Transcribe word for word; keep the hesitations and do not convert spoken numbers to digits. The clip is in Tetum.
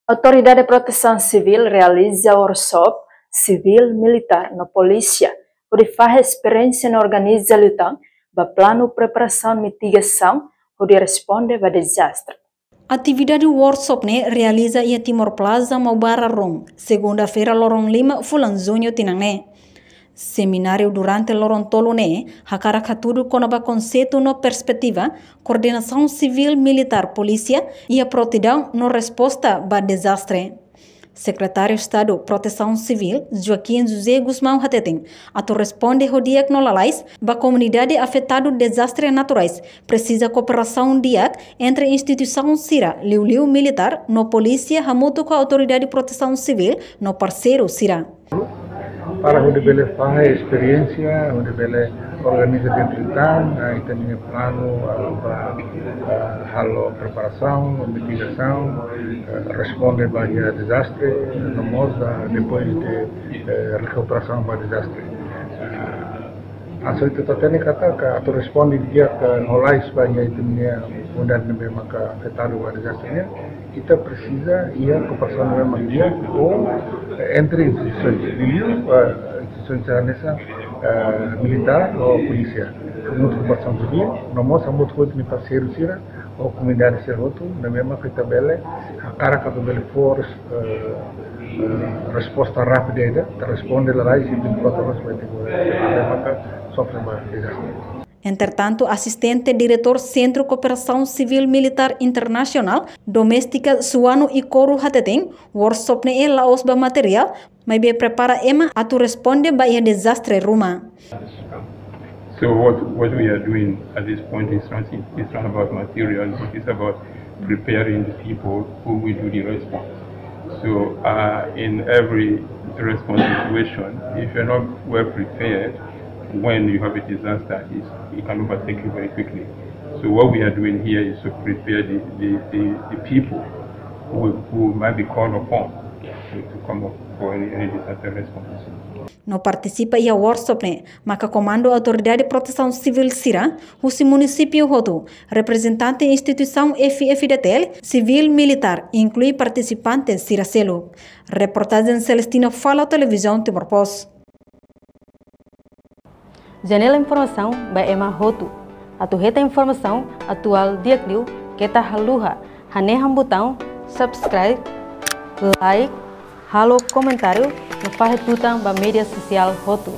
Autoridade Protesaun Sivíl realiza workshop sivíl, militár no polísia hodi fahe esperiénsia no organiza liután ba planu preparasaun mitigasaun hodi responde ba dezastre. Atividade workshop ne'e realiza iha Timor Plaza, Maubara Room, segunda-feira, loron lima fulan Juñu tinan ne'e. Semináriu durante loron tolu ne'e hakarak hatudu kona-ba konseitu no perspetiva koordenasaun sivíl, militár, polísia iha protesaun no resposta ba dezastre. Sekretáriu Estadu Protesaun Sivíl, Joaquim José Gusmão hateten, atu responde ho di'ak no lalais ba komunidade afetadu dezastre naturais, presiza kooperasaun di'ak entre instituisaun sira, liuliu militár no polísia hamutuk ho Autoridade Protesaun Sivíl no parseiru sira. Para hodi bele fahe esperiénsia, hodi bele organiza di'ak liután, ah, ita-nia planu, ah, ba, ah, halo preparasaun, mitigasaun, ah, responde ba iha dezastre, no mós, ah, depois de, eh, rekuperasaun ba dezastre. Ah, hanesan ita hatene katak atu responde di'ak no lalais ba iha ita-nia komunidade ne'ebé maka afetadu ba dezastre nian, ita presiza iha kooperasaun ne'ebé mak di'ak entre instituisaun, liuliu, eh, instituisaun sira hanesan, eh, militár ou polísia. Hamutuk ho protesaun sivíl, no mós hamutuk ho ita-nia parseiru sira ou komunidade sira hotu, ne'ebé maka ita bele hakarak atu bele fó, eh, eh, resposta rápida ida, atu responde lalais iha vinte e quatro horas ba ita-nia komunidade ne'ebé maka sofre ba dezastre. Entretantu, asistente diretór Sentru Kooperasaun Sivíl Militár Internasionál, Doméstika Suano Ikoru hateten, workshop ne'e la'ós ba materiál, maibé prepara ema atu responde ba iha dezastre ruma. So what, what we are doing at this point is not, it's not about material, but it's about preparing the people who will do the response. So, uh, in every response situation, if you're not well prepared, when you have a disaster, it's, it can overtake you very quickly. So what we are doing here is to prepare the, the, the, the people who, who might be called upon to, to come up for any, any disaster response. No partisipa iha workshop ne'e maka komandu Autoridade Protesaun Sivíl sira husi munisípiu hotu, reprezentante instituisaun F-FDTL, sivíl, militár, inklui partisipante sira seluk. Reportajen Celestino Fala, Televizaun Timor Post. Janela informasaun ba ema hotu. Atu hetan informasaun atuál di'ak liu, keta haluha hanehan butaun subscribe, like, halo komentáriu no fahe tutan ba média sosiál hotu.